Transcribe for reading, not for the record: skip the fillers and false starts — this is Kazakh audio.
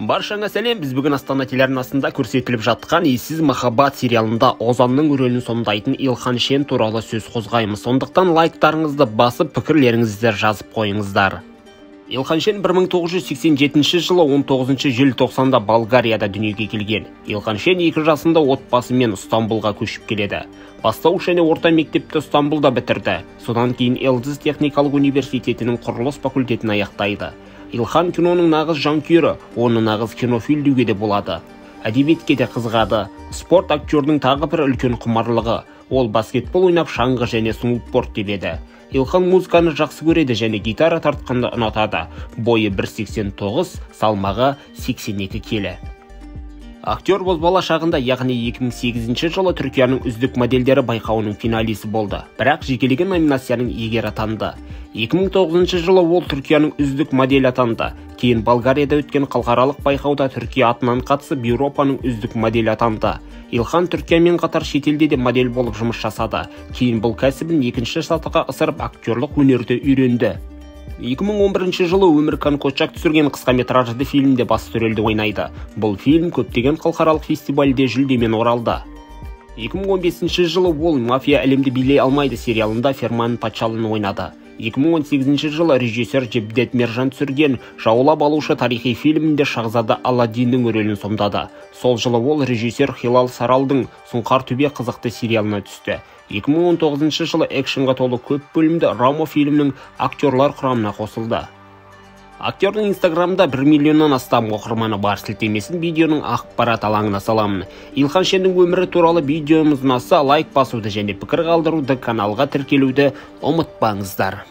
Баршаңа сәлем, біз бүгін Астана телеарнасында көрсетіліп жатқан Ессіз махаббат сериалында Озанның рөлін сомдайтын Илхан Шен туралы сөз қозғаймыз. Сондықтан лайктарыңызды басып, пікірлеріңізді жазып қойыңыздар. Илхан Шен 1987 жылы 19 желтоқсанда Болгарияда дүниеге келген. Илхан Шен 2 жасында отбасымен Стамбулға көшіп келеді. Бастауыш және орта мектепті Стамбулда бітірді. Содан кейін Елдіз техникалық университетінің құрылыс факультетін аяқтайды. Илхан киноның нағыз жанкүйері, оны нағыз кинофил деуге де болады. Әдебиетке де қызығады. Спорт актердің тағы бір үлкен құмарлығы. Ол баскетбол ойнап, шаңғы және сноуборд тебеді. Илхан музыканы жақсы көреді және гитара тартқанды ұнатады. Бойы 1,89, салмағы 82 келі. Актер бозбала шағында, яғни 2008 жылы Түркияның үздік модельдері байқауының финалисі болды. Бірақ жекелеген номинацияның иегері атанды. 2009 жылы ол Түркияның үздік моделі атанды. Кейін Болгарияда өткен халықаралық байқауда Түркия атынан қатысып, Еуропаның үздік моделі атанды. Илхан Түркиямен қатар шетелде де модель болып жұмыс жасады. Кейін бұл кәсібін екінші сатыға ысырып, актерлық өнерді үйренді. 2011 жылы Өмірхан Кочак түсірген қысқаметражды фильмде басты рөлді ойнайды. Бұл фильм көптеген халықаралық фестивальде жүлдемен оралды. 2015 жылы ол «Мафия әлемді билей алмайды» сериалында Ферман патшалын ойнады. 2018 жылы режиссер Джебдет Мержан түсірген «Жаулап алушы» тарихи фильмінде шахзада Аладдиннің рөлін сомдады. Сол жылы ол режиссер Хилал Саралдың «Сұңқар төбе» қызықты сериалына түсті. 2019 жылы экшнға толы көп бөлімді Рамо фильмінің актерлар құрамына қосылды. Актердің Инстаграмда 1 миллионнан астам оқырманы бар, сілтемесін видеоның ақпарат алаңына саламын. Илхан Шеннің өмірі туралы видеомыз ұнаса, лайк басуды және пікір қалдыруды, каналға тіркелуді ұмытпаңыздар.